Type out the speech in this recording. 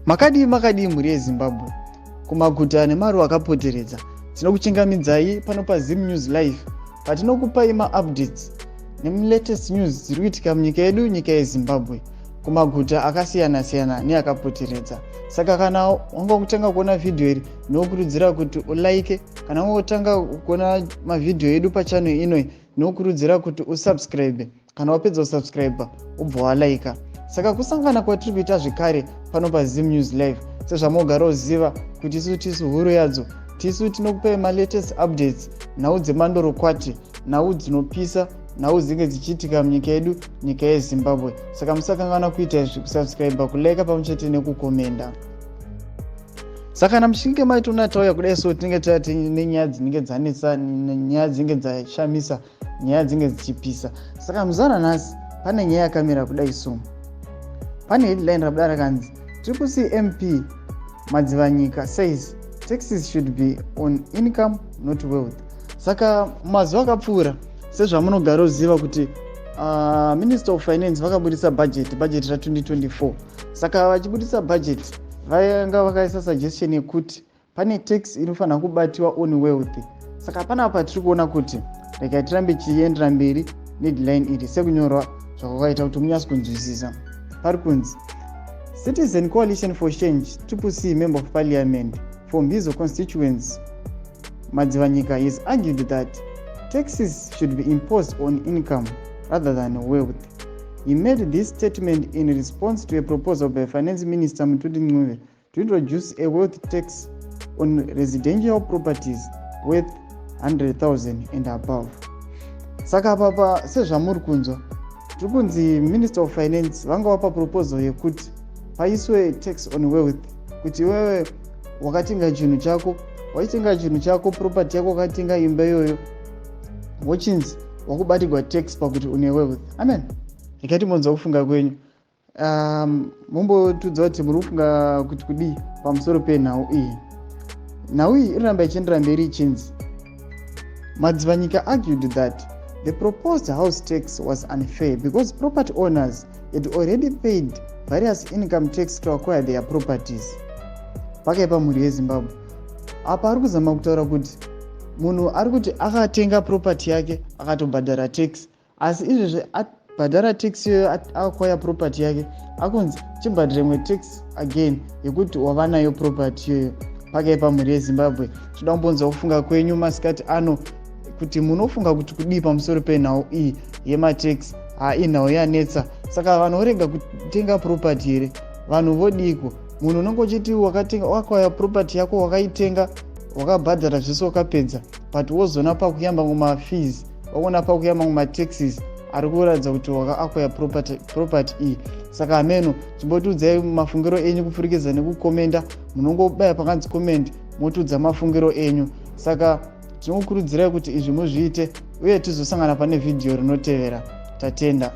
Makadii makadii mhuri yeZimbabwe kumaguta nemaruwa akapoteredza. Tinokuchingamidzai pano paZim News Live patinokupai maupdates nemulatest news dziri kuitika munyika yedu, nyika yeZimbabwe, kumaguta akasiyana-siyana neakapoteredza. Saka kana wanga kutanga kuona vhidhiyo iri, ndinokurudzira kuti ulike. Kana wanga kutanga kuona mavhidhiyo edu pachannel ino, ndinokurudzira kuti usubscribe. Kana wapedza kusubscribe, ubva walaika. Saka kusangana kwatiri kuita zvekare pano paZim News Live, sezvamogara uziva kuti isu tisu huru yadzo, tisu tinokupai malatest updates, nhau dzemandorokwati, nhau dzinopisa, nhau dzinge dzichiitika munyika yedu, nyika yeZimbabwe. Saka musakanganwa kuita izvi: kusubscribe, kulaika pamwe chete nekukomenda. Saka kana muchinge maitona tauya kudai so, tinenge tati nenyaya dzinenge dzanetsa, nyaya dzinenge dzashamisa, nyaya dzinenge dzichipisa. Saka muzana nhasi pane nyaya yakamira kudai so. Pane headline rabuda rakanzi "Triple C MP Madzivanyika says taxes should be on income, not wealth". Saka mazuva akapfuura, sezvamunogara uziva kuti Minister of Finance vakabudisa budget ra2024. Saka vachibudisa budget, vanga vakaisa suggestion yekuti pane tax inofanira kubatiwa on wealth. Saka panapa tiri kuona kuti, regai tirambe chiendera mberi neheadline iri sekunyorwa zvakakaita kuti munyatsi kunzwisisa. Pari kunzi Citizen Coalition for Change, Triple C, member of parliament for Mbizo constituency Madzivanyika has argued that taxes should be imposed on income rather than wealth. He made this statement in response to a proposal by Finance Minister Mthuli Ncube to introduce a wealth tax on residential properties worth 100,000 and above. Saka apapa, sezvamuri kunzwa, tiri kunzi Minister of Finance vanga vapa proposal yekuti paiswe tax on wealth, kuti iwewe wakatenga chinhu chako, waitenga chinhu chako, property yako, wakatenga imba iyoyo, wochinzi wakubatirwa tax pakuti une wealth. Amen. Regai timbonzwa kufunga kwenyu. Mumbotudza kuti muri kufunga kuti kudii pamusoro penhau iyi. Nhau iyi inoramba ichiendera mberi ichinzi Madzivanyika argued that the proposed house tax was unfair because property owners had already paid various income tax to acquire their properties. Pakaipa, mhuri yeZimbabwe. Apa ari kuzama kutaura kuti munhu ari kuti akatenga property yake, akatobhadhara tax, asi izvezvi abhadhara tax iyoyo, acquire property yake, akunzi chibhadhara imwe tax again yekuti wava nayo property iyoyo. Pakaipa, mhuri yeZimbabwe. Toda kumbonzwa kufunga kwenyu masikati ano kuti munofunga kuti kudii pamusoro penhau iyi yematax. Ha, inhau yanetsa. Saka vanhu vorega kutenga property here? Vanhu vodiko? Munhu unonge uchiti wakatenga, wakauya property yako, wakaitenga, wakabhadhara zvese, wakapedza, but wozoona pakuyamba mumafees, wakuona pakuyamba mumataxes ari kuratidza kuti wakaacquire property iyi. Saka hameno, chimbotiudzai mafungiro enyu kupfurikidza nekukomenda. Munongobaya pakanzi comment, motiudza mafungiro enyu. Saka tinokurudzirai kuti izvi muzviite, uye tizosangana pane vhidhiyo rinotevera. Tatenda.